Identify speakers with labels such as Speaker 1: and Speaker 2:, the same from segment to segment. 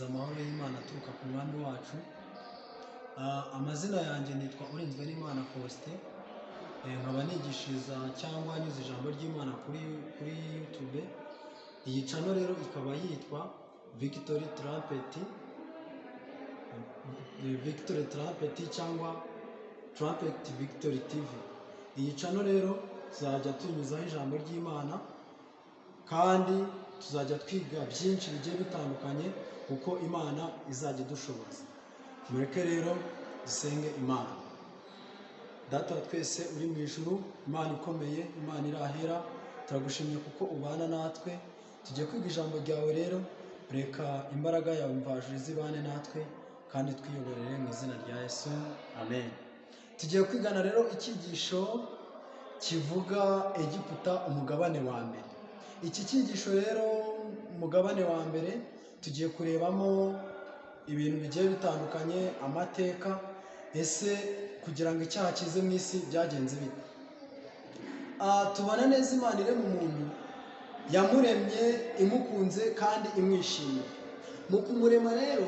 Speaker 1: Ndabifuriza amahoro y'Imana aturuka ku mwami wacu. Amazina yanjye nitwa Urinzwe n'Imana Faustin. Nkaba nigishiriza cyangwa nyuze ijambo ry'Imana kuri YouTube. Iyi channel rero ikaba yitwa Victory Trumpet, Victory Trumpet cyangwa Trumpet Victory TV. Iyi channel rero tuzajya tunyuzaho ijambo ry'Imana, kandi tuzajya twiga byinshi bigiye bitandukanye uko Imana izajya idushoboza. Mureke rero dusenge Imana. Data wa twese uri mu ijuru, Imana ikomeye, Imana irahera, turagushimye kuko ubana natwe. Tugiye kwiga ijambo ryawe rero, reka imbaraga yawe mvajuru izibane natwe kandi twiyoborere mu izina rya Yesu, amen. Tugiye kwigana rero icyigisho kivuga Egiputa, umugabane wa mbere. Iki cyigisho rero, umugabane wa mbere, tugiye kurebamo ibintu bigiye bitandukanye, amateka. Ese kugira ngo icyaha kize mu isi byagenze bite? Tubona neza Imana irema umuntu, yamuremye imukunze kandi imwishimiye. Mu kumurema rero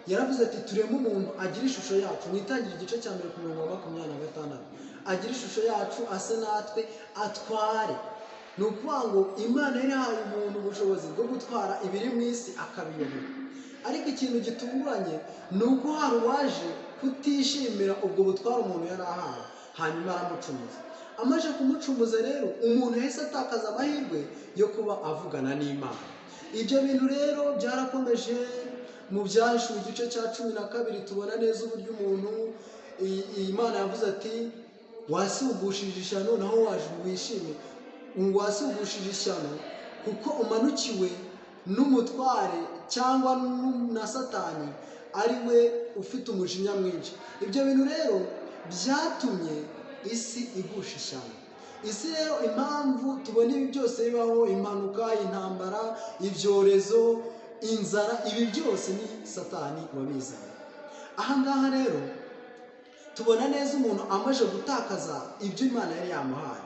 Speaker 1: yaravuze ati: "Tureme umuntu agira ishusho yacu." Mu Itangiriro igice cya 1 ku murongo wa 26, agira ishusho yacu, ase natwe, atware. Ni ukuvuga ngo Imana yari yahaye umuntu ubushobozi bwo gutwara ibiri mu isi, akabiyobora. Ariko ikintu gitunguranye ni uko hari uwaje kutishimira ubwo butware umuntu yari ahawe, hanyuma aramucumuza. Amaze kumucumuza rero, umuntu yahise atakaza amahirwe yo kuba avugana n'Imana. Ibyo bintu rero byarakomeje. Mu Byahishuwe igice cya 12 tubona neza uburyo umuntu iyi Imana yavuze ati: "Wasugushije ishyano, naho waje wishime, wasugushije ishyano kuko umanukiwe n'umutware cyangwa na Satani, ari we ufite umujinya mwinshi." Ibyo bintu rero byatumye isi igusha ishyano. Isi rero, impamvu tubona ibi byose bibaho, impanuka, intambara, ibyorezo, inzara, ibi byose ni Satani wabizanye. Ahangaha rero tubona neza umuntu amaze gutakaza ibyo Imana yari yamuhaye.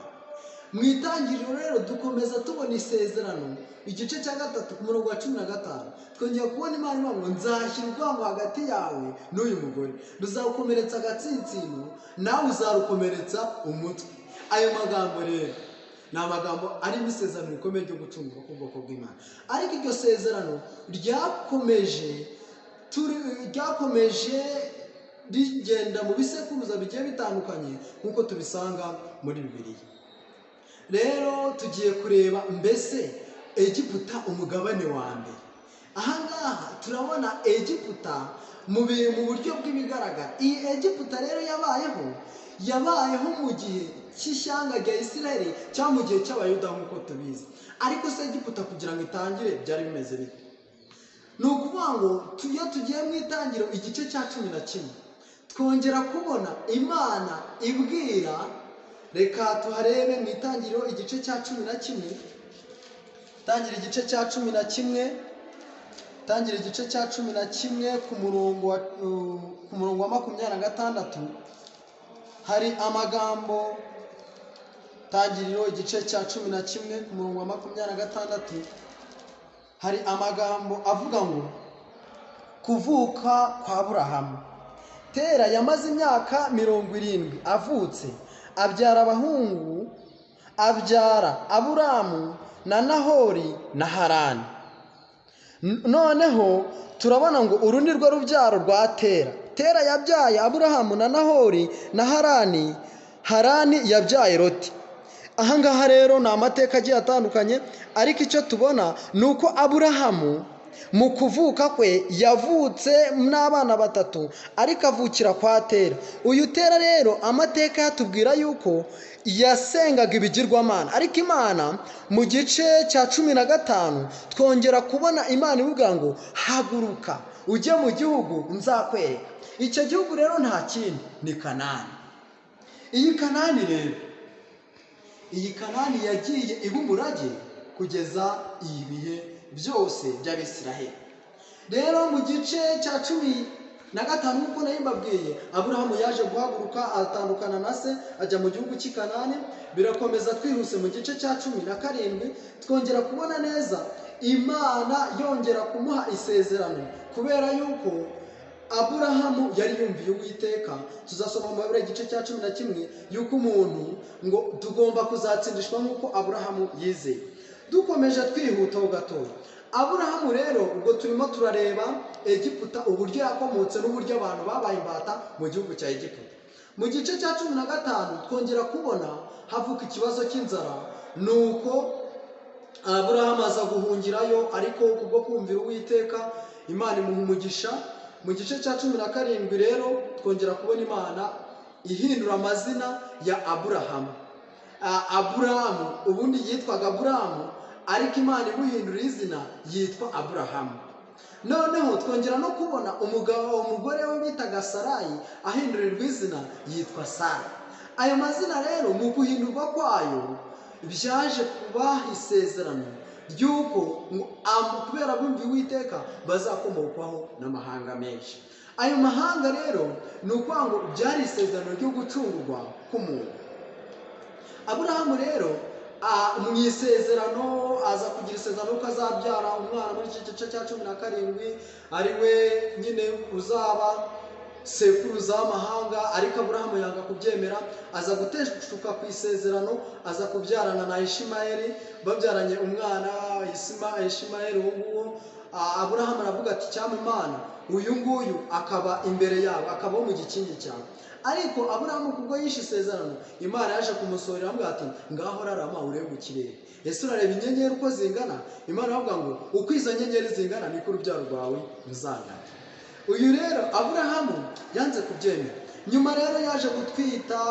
Speaker 1: Mu Itangiriro rero dukomeza tubona isezerano, igice cya 3 ku murongo wa 15, twongera kubona Imana ivuga ngo: "Nzashyira urwango hagati yawe n'uyu mugore, ruzagukomeretsa agatsinsino, nawe uzarukomeretsa umutwe." Ayo magambo rero ni amagambo arimo isezerano rikomeye ryo gucungurwa k'ubwoko bw'Imana. Ariko iryo sezerano ryakomeje rigenda mu bisekuruza bigiye bitandukanye, nk'uko tubisanga muri Bibiliya. Rero tugiye kureba mbese Egiputa, umugabane wa mbere. Ahangaha turabona Egiputa mu buryo bw'ibigaragara. Iyi Egiputa rero yabayeho mu gihe cy'ishyanga rya Isiraheli cyangwa mu gihe cy'Abayuda nk'uko tubizi. Ariko se Egiputa kugira ngo itangire byari bimeze bite? Ni ukuvuga ngo iyo tugiye mu Itangiriro igice cya 11, twongera kubona Imana ibwira, reka tuharebe mu Itangiriro igice cya 11, tangira igice cya 11, tangira igice cya 11 ku murongo wa 26. Hari amagambo, Tangiriro igice cya 11 ku murongo wa 26, hari amagambo avuga ngo: "Kuvuka kwa Burahamu. Tera yamaze imyaka 70 avutse, abyara abahungu, abyara Aburamu na Nahori na Harani." Noneho turabona ngo uru ni rwo rubyaro rwa Tera. Tera yabyaye Aburahamu na Nahori na Harani. Harani yabyaye Loti. Ahangaha rero ni amateka agiye atandukanye, ariko icyo tubona ni uko Aburahamu mu kuvuka kwe yavutse n'abana batatu, ariko avukira kwa Tera. Uyu Tera rero amateka yatubwira yuko yasengaga ibigirwamana. Ariko Imana mu gice cya 15 twongera kubona Imana ivuga ngo: "Haguruka ujye mu gihugu nzakwereka." Icyo gihugu rero nta kindi, ni Kanani. Iyi Kanani rero, iyi Kanani yagiye iba umurage kugeza ibihe byose by'Abisiraheli. Rero mu gice cya cumi na 5, nk'uko nari mbabwiye, Aburahamu yaje guhaguruka atandukana na se, ajya mu gihugu cy'i Kanani. Birakomeza twihuse, mu gice cya 17 twongera kubona neza Imana yongera kumuha isezerano kubera yuko Aburahamu yari yumviye Uwiteka. Tuzasoma mu Mabura igice cya 11 yuko umuntu ngo tugomba kuzatsindishwa nk'uko Aburahamu yizeye. Dukomeje twihutaho gatoya, Aburahamu rero, ubwo turimo turareba Egiputa, uburyo yakomotse n'uburyo abantu babaye imbata mu gihugu cya Egiputa. Mu gice cya 15 twongera kubona havuka ikibazo cy'inzara, nuko Aburahamu aza guhungirayo, ariko kubwo kumvira Uwiteka Imana imuha umugisha. Mu gice cya 17 rero twongera kubona Imana ihindura amazina ya Aburahamu. Aburahamu ubundi yitwaga Aburahamu, ariko Imana imuhindura izina yitwa Aburahamu. Noneho twongera no kubona umugabo, umugore we bitaga Sarayi ahindurirwa izina yitwa Sara. Ayo mazina rero mu guhindurwa kwayo byaje kubaha isezerano ry'uko ngo kubera bumva Uwiteka bazakomokwaho n'amahanga menshi. Ayo mahanga rero ni ukuvuga ngo byari isezerano ryo gucungurwa k'umuntu. Aburahamu rero mu isezerano aza kugira isezerano ko azabyara umwana muri iki gice cya 17, ari we nyine uzaba sekuruza w'amahanga. Ariko Aburahamu yanga kubyemera, aza guteshuka ku isezerano, aza kubyarana na Ishimayeli. Babyaranye umwana Ishimayeli uwo nguwo. Aburahamu aravuga ati: "Cyangwa Imana uyu nguyu akaba imbere yabo, akabaho mu gikingi cyawe." Ariko Aburahamu kubwo yishe isezerano, Imana yaje kumusohorera, aramubwira ati: "Ngaho rarama urebe mu kirere, ese urareba inyenyeri uko zingana?" Imana iravuga ngo: "Uko izo nyenyeri zingana niko urubyaro rwawe ruzangana." Uyu rero Aburahamu yanze kubyemera. Nyuma rero yaje gutwita,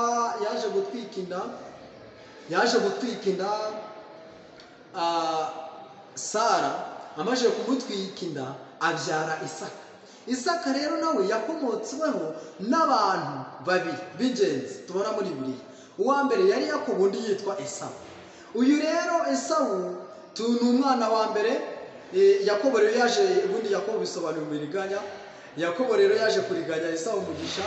Speaker 1: yaje gutwika inda. Sara amaze kumutwika inda abyara Isaka. Isaka rero nawe yakomotsweho n'abantu babiri b'ingenzi tubona muri Bibiliya. Uwa mbere yari Yakobo, undi yitwa Esawu. Uyu rero Esawu ni umwana wa mbere. Yakobo rero yaje, ubundi Yakobo bisobanura umiriganya. Yakobo rero yaje kuriganya Esawu umugisha,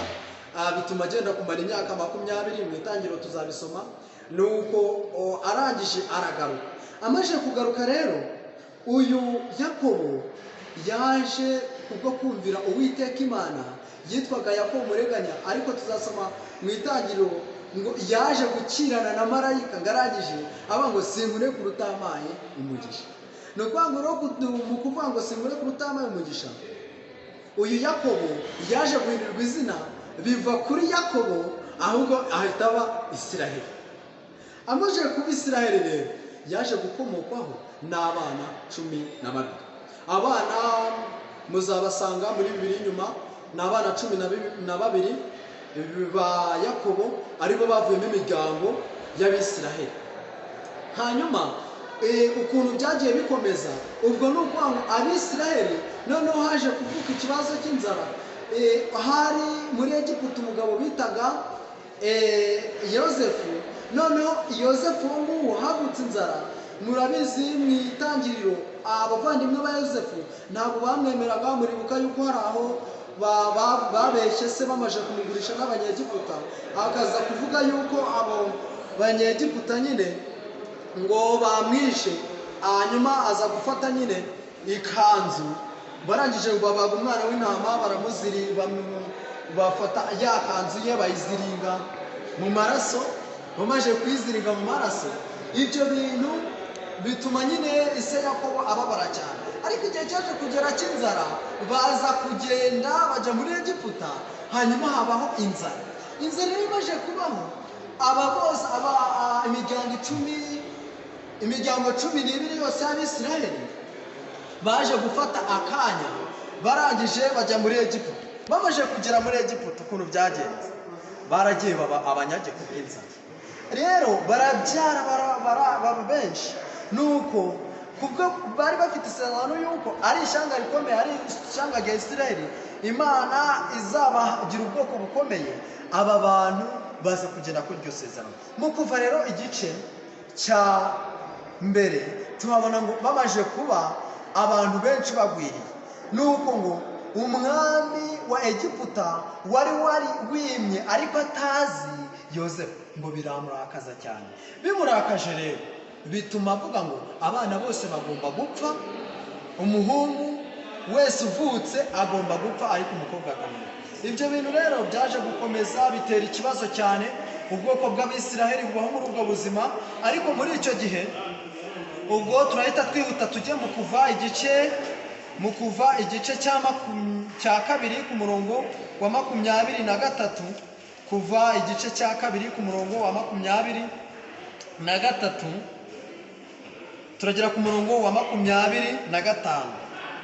Speaker 1: bituma agenda kumara imyaka 20. Mu itangiriro tuzabisoma. Nuko arangije aragaruka. Amaze kugaruka rero, uyu Yakobo yaje kubwo kumvira Uwiteka Imana, yitwaga Yakobo Mureganya, ariko tuzasoma mu itangiriro ngo yaje gukirana na marayika, ngo arangije aba ngo: "Sinkurekura utampaye umugisha." Ni ukuvuga ngo rero mu kuvuga ngo "Sinkurekura utampaye umugisha", uyu Yakobo yaje guhindurirwa izina, biva kuri Yakobo ahubwo ahita aba Isiraheli. Amaze kuba Isiraheli rero yaje gukomokwaho n'abana 12. Abana muzabasanga muri bibiri inyuma, ni abana 12 ba Yakobo, aribo bavuyemo imiryango y'Abisiraheli. Hanyuma ukuntu byagiye bikomeza, ubwo ni ukuvuga ngo Abisiraheli noneho haje kuvuka ikibazo cy'inzara. Hari muri Egiputa umugabo bitaga Yosefu. Noneho Yosefu uwo nguwo havutse inzara. Murabizi mu itangiriro, abavandimwe ba Yosefu ntabwo bamwemeraga. Muribuka yuko hari aho babeshye se bamaze kumugurisha n'Abanyegiputa, akaza kuvuga yuko abo Banyegiputa nyine ngo bamwishe. Hanyuma aza gufata nyine ikanzu, barangije ngo babaga umwana w'intama, baramuziri, bafata ya kanzu ye bayiziringa mu maraso. Bamaze kuyiziringa mu maraso, ibyo bintu bituma nyine ise Yakobo ababara cyane. Ariko igihe cyaje kugera cy'inzara, baza kugenda bajya muri Egiputa, hanyuma habaho inzara. Inzara rero imaze kubaho, aba bose, aba imiryango 10, imiryango 12 yose y'Abisiraheli baje gufata akanya, barangije bajya muri Egiputa. Bamaze kugera muri Egiputa, ukuntu byagenze, baragiye baba abanyage ku bw'inzara. Rero barabyara, baba benshi. Nuko kubwo bari bafite isezerano yuko ari ishyanga rikomeye, ari ishyanga rya Isiraheli, Imana izabagira ubwoko bukomeye. Aba bantu baza kugera kuri iryo sezerano. Mu Kuva rero igice cya 1 tuhabona ngo bamaze kuba abantu benshi bagwiriye, nuko ngo Umwami wa Egiputa wari wimye ariko atazi Yosefu, ngo biramurakaza cyane. Bimurakaje rero bituma avuga ngo abana bose bagomba gupfa, umuhungu wese uvutse agomba gupfa, ariko umukobwa akamenya. Ibyo bintu rero byaje gukomeza bitera ikibazo cyane. Ubwoko bw'Abisiraheli bubaho muri ubwo buzima. Ariko muri icyo gihe, ubwo turahita twihuta tujye mu Kuva igice cya 2 ku murongo wa 23. Kuva igice cya 2 ku murongo wa 23, turagera ku murongo wa 25.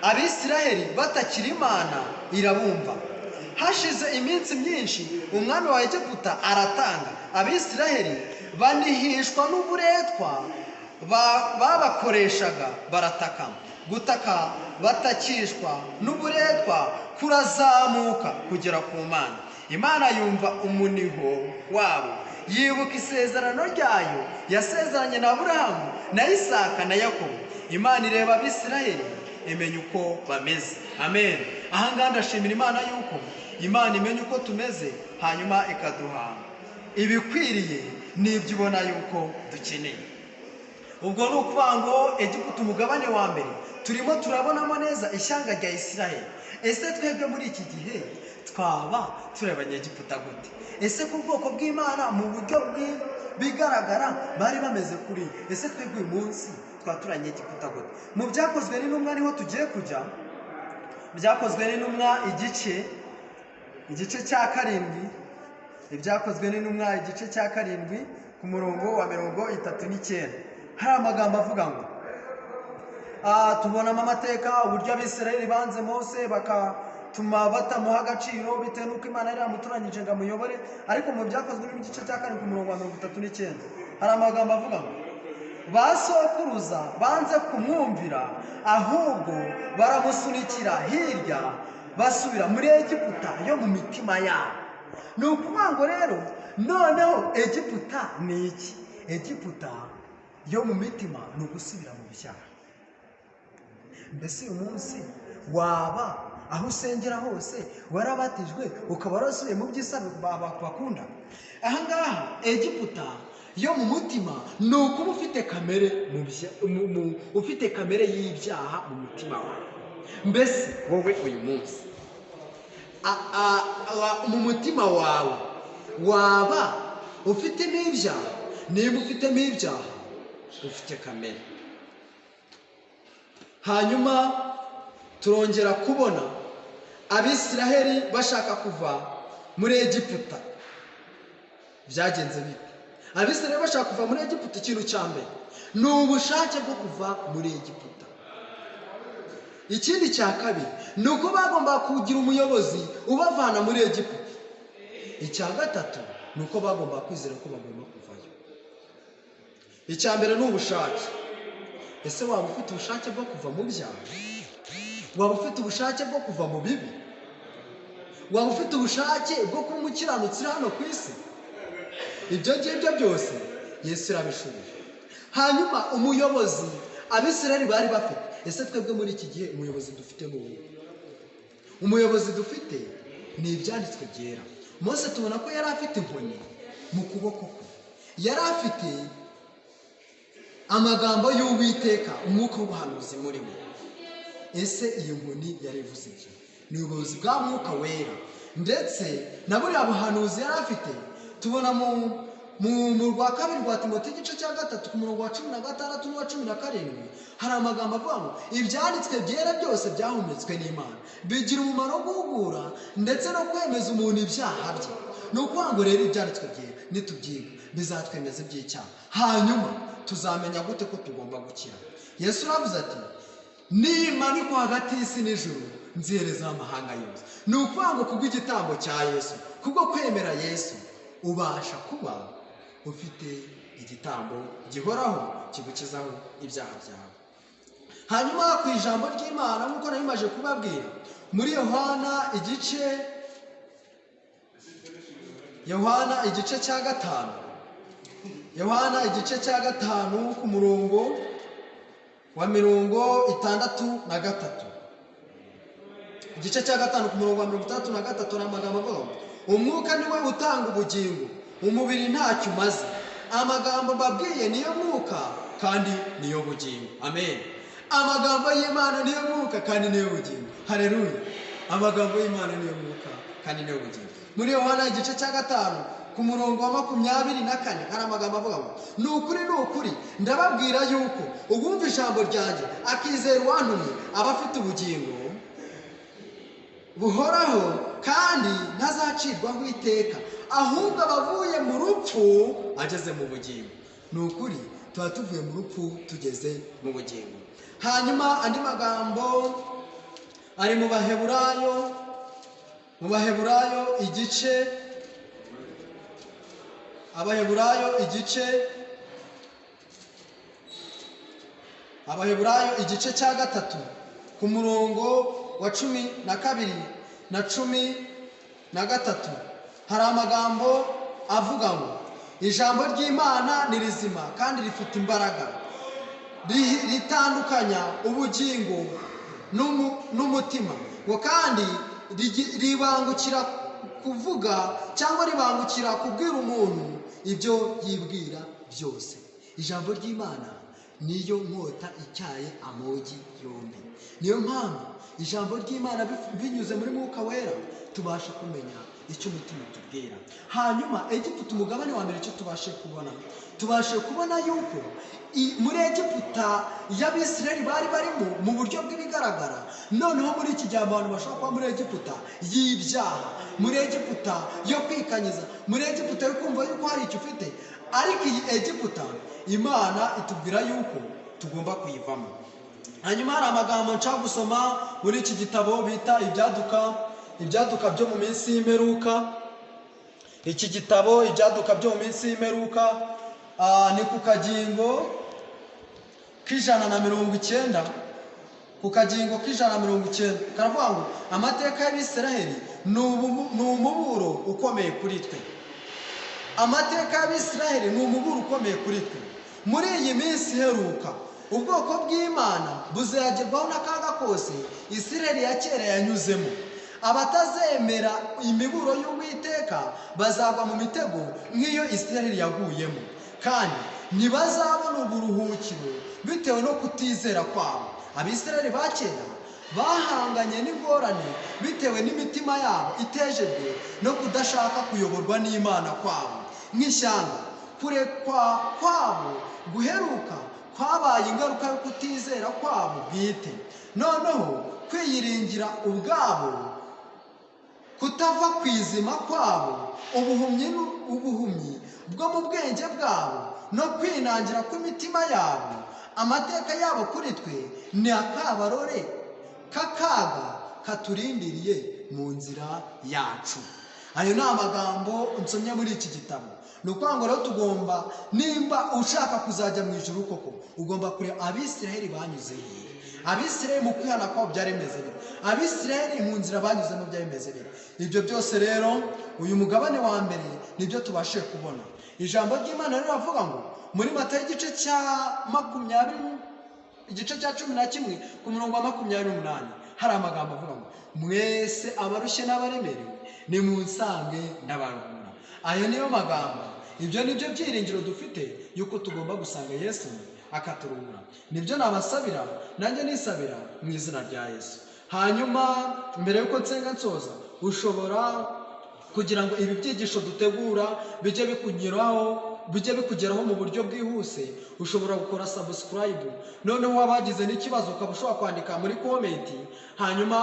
Speaker 1: Abisiraheli batakira Imana, irabumva. Hashize iminsi myinshi, umwami wa Egiputa aratanga, Abisiraheli banihishwa n'uburetwa babakoreshaga, barataka. Gutaka batakishwa n'uburetwa kurazamuka kugera ku Mana. Imana yumva umuniho wabo, yibuka isezerano ryayo yasezeranye na Aburahamu na Isaka na Yakobo. Imana ireba Abisiraheli, imenya uko bameze. Amen. Ahangaha ndashimira Imana yuko Imana imenya uko tumeze, hanyuma ikaduha ibikwiriye n'ibyo ubona yuko dukeneye. Ubwo ni ukuvuga ngo Egiputa, umugabane wa mbere, turimo turabonamo neza ishyanga rya Isiraheli. Ese twebwe muri iki gihe twaba turi Abanyegiputa gute? Ese ku bwoko bw'Imana mu buryo bigaragara bari bameze kuri, ese twebwe uyu munsi twaba turi Abanyegiputa gute? Mu Byakozwe n'Intumwa niho tugiye kujya. Byakozwe n'Intumwa igice cya 7. Ibyakozwe n'Intumwa igice cya 7 ku murongo wa 39, hari amagambo avuga ngo tubonamo amateka uburyo Abisirayeli banze Mose, bakatuma batamuha agaciro bitewe n'uko Imana yari yamutoranyije ngo amuyobore. Ariko mu Byakozwe n'igice cya 7 ku murongo wa 39, hari amagambo avuga ngo ba sokuruza banze kumwumvira, ahubwo baramusunikira hirya, basubira muri Egiputa yo mu mitima yabo. Ni ukuvuga ngo rero noneho Egiputa ni iki? Egiputa yo mu mitima ni ugusubira mu byaha. Mbese uyu munsi waba aho usengera hose warabatijwe, ukaba warasubiye mu by'isi bakunda? Ahangaha Egiputa yo mu mutima ni ukuba ufite kamere mu bya- mu- mu- ufite kamere y'ibyaha mu mutima wawe. Mbese wowe uyu munsi mu mutima wawe waba ufitemo ibyaha? Niba ufitemo ibyaha, ufite kamere. Hanyuma turongera kubona Abisiraheli bashaka kuva muri Egiputa. Byagenze bite? Abisiraheli bashaka kuva muri Egiputa, ikintu cya mbere ni ubushake bwo kuva muri Egiputa. Ikindi cya kabiri ni uko bagomba kugira umuyobozi ubavana muri Egiputa. Icya gatatu ni uko bagomba kwizera ko bagomba kuvayo. Icya mbere ni ubushake. Ese waba ufite ubushake bwo kuva mu byaha? Waba ufite ubushake bwo kuva mu bibi? Waba ufite ubushake bwo kuba umukiranutsi uri hano ku isi? Ibyo ngibyo byose Yesu yarabishubije. Hanyuma umuyobozi Abisirayeli bari bafite, ese twebwe muri iki gihe umuyobozi dufite ni uwuhe? Umuyobozi dufite ni Ibyanditswe Byera. Mose tubona ko yari afite inkoni mu kuboko kwe, yari afite amagambo y'Uwiteka, umwuka w'ubuhanuzi muri we. Ese iyi nkoni yari ivuze iki? Ni ubuyobozi bwa Mwuka Wera ndetse na buriya buhanuzi yari afite. Tubona mu Rwa Kabiri rwa Timoti igice cya 3 ku murongo wa 16 n'uwa 17, hari amagambo avuga ngo Ibyanditswe Byera byose byahumetswe n'Imana, bigira umumaro wo guhugura ndetse no kwemeza umuntu ibyaha bye. Ni ukuvuga ngo rero Ibyanditswe Byera nitubyiga bizatwemeza iby'icyaha. Hanyuma tuzamenya gute ko tugomba gukira? Yesu aravuze ati: "Nimanikwa hagati y'isi n'ijuru, nziherezaho amahanga yose." Ni ukuvuga ngo kubw'igitambo cya Yesu, kubwo kwemera Yesu, ubasha kuba ufite igitambo gihoraho kigukizaho ibyaha byawe. Hanyuma ku ijambo ry'Imana, nk'uko nari maje kubabwira, muri Yohana igice cya 5, Yohana igice cya 5 ku murongo wa 63. igice cya 5 ku murongo wa 63, ni amagambo avuga ngo: "Umwuka niwe utanga ubugingo, umubiri ntacyo umaze. Amagambo mbabwiye niyo mwuka kandi niyo bugingo." Amen. Amagambo y'Imana niyo mwuka kandi niyo bugingo. Haleluya. Amagambo y'Imana niyo mwuka kandi niyo bugingo. Muri Yohana igice cya 5 ku murongo wa 24, hari amagambo avuga ngo: "Ni ukuri, ni ukuri, ndababwira yuko uwumva ijambo ryanjye akizera uwantumye aba afite ubugingo buhoraho, kandi ntazacirwaho iteka, ahubwo aba avuye mu rupfu ageze mu bugingo." Ni ukuri, tuba tuvuye mu rupfu tugeze mu bugingo. Hanyuma andi magambo ari mu Baheburayo igice, Abaheburayo igice cya 3 ku murongo wa 12 na 13, hari amagambo avuga ngo: "Ijambo ry'Imana ni rizima kandi rifite imbaraga, ritandukanya ubugingo n'umutima, ngo kandi ribangukira kuvuga cyangwa ribangukira kubwira umuntu ibyo yibwira byose." Ijambo ry'Imana niyo nkota ityaye amogi yombi. Niyo mpamvu ijambo ry'Imana, binyuze muri Mwuka Wera, tubasha kumenya icyo umutima utubwira. Hanyuma Egiputa, umugabane wa mbere, icyo tubashe kubona, tubashe kubona yuko muri Egiputa y'Abisirayeli bari barimo mu buryo bw'ibigaragara. Noneho muri iki gihe abantu bashobora kuba muri Egiputa y'ibyaha, muri Egiputa yo kwikanyiza, muri Egiputa yo kumva yuko hari icyo ufite, ariko iyi Egiputa Imana itubwira yuko tugomba kuyivamo. Hanyuma hari amagambo nshaka gusoma muri iki gitabo bita Ibyaduka byo mu minsi y'imperuka. Iki gitabo Ibyaduka byo mu minsi y'imperuka, ni ku kagingo k'190. Ku kagingo k'190 karavuga ngo: "Amateka y'Abisiraheli ni umuburo ukomeye kuri twe." Amateka y'Abisiraheli ni umuburo ukomeye kuri twe. Muri iyi minsi iheruka, ubwoko bw'Imana buzagerwaho n'akaga kose Isiraheli ya kera yanyuzemo. Abatazemera imiburo y'Uwiteka bazagwa mu mitego nk'iyo Isiraheli yaguyemo, kandi ntibazabona uburuhukiro bitewe no kutizera kwabo. Abisiraheli ba kera bahanganye n'ingorane bitewe n'imitima yabo itejejwe no kudashaka kuyoborwa n'Imana kwabo. Nk'ishyanga, kurekwa kwabo guheruka kwabaye ingaruka yo kutizera kwabo bwite, noneho kwiyiringira ubwabo, kutava ku izima kwabo, ubuhumyi bwo mu bwenge bwabo no kwinangira kw'imitima yabo. Amateka yabo kuri twe ni akabarore k'akaga katurindiriye mu nzira yacu. Ayo ni amagambo nsomye muri iki gitabo. Ni ukuvuga ngo rero tugomba, nimba ushaka kuzajya mu ijuru koko, ugomba kureba Abisiraheli banyuze hehe, Abisiraheli mu kwihana kwabo byari bimeze bite, Abisiraheli mu nzira banyuzemo byari bimeze bite. Ibyo byose rero, uyu mugabane wa mbere nibyo tubashe kubona. Ijambo ry'Imana rero riravuga ngo muri Matayo igice cya 20, igice cya 11 ku murongo wa 28, hari amagambo avuga ngo: "Mwese abarushye n'abaremerewe, nimunsange ndabaruhura." Ayo niyo magambo, ibyo nibyo byiringiro dufite yuko tugomba gusanga Yesu akaturuhura. Nibyo nabasabira, nanjye nisabira mu izina rya Yesu. Hanyuma mbere y'uko nsenga nsoza, ushobora kugira ngo ibi byigisho dutegura bijye bikunyuraho, bijye bikugeraho mu buryo bwihuse, ushobora gukora subscribe. Noneho waba wagize n'ikibazo, ukaba ushobora kwandika muri comment, hanyuma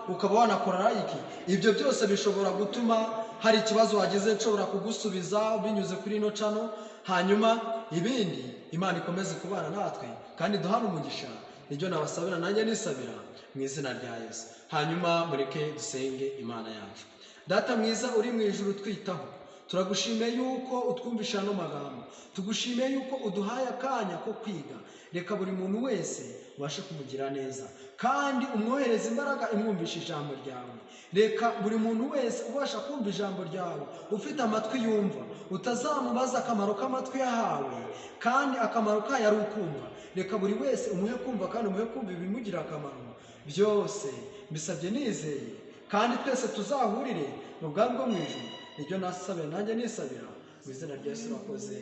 Speaker 1: ukaba wanakora like. Ibyo byose bishobora gutuma hari ikibazo wagize nshobora kugusubiza binyuze kuri ino channel. Hanyuma ibindi, Imana ikomeze kubana natwe kandi duhane umugisha. Nibyo nabasabira, nanjye nisabira mu izina rya Yesu. Hanyuma mureke dusenge Imana yacu. Data mwiza uri mu ijuru, twitaho, turagushimiye yuko utwumvisha ano magambo, tugushimiye yuko uduhaye akanya ko kwiga. Reka buri muntu wese ubashe kumugira neza. Kandi umwohereze imbaraga imwumvisha ijambo ryawe. Reka buri muntu wese ubasha kumva ijambo ryawe, ufite amatwi yumva, utazamubaza akamaro k'amatwi yahawe, kandi akamaro kayo ari ukumva. Reka buri wese umuhe kumva, kandi umuhe kumva ibimugirira akamaro. Byose mbisabye nizeye, kandi twese tuzahurire mu bwami bwo mu ijuru. Nibyo nasabira nanjye nisabira mu izina rya Yesu. Urakoze,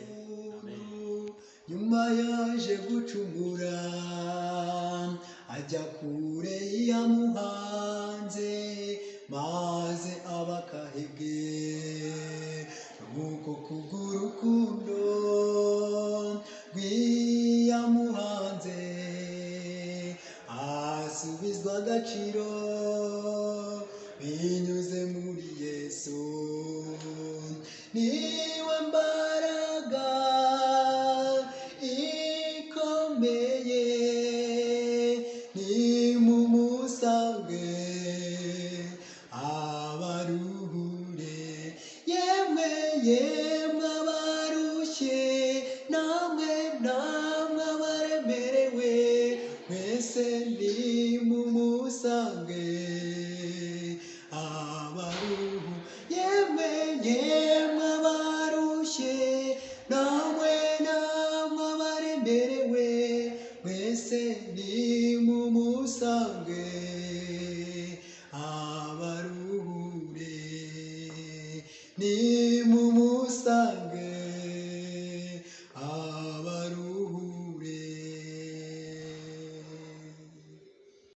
Speaker 1: amen.
Speaker 2: Nyuma yaje gucumura, ajya kure yamuhanze, maze aba akahebwe. Nuko kubw'urukundo rw'iyamuhanze asubizwa agaciro binyuze muri Yesu. Ni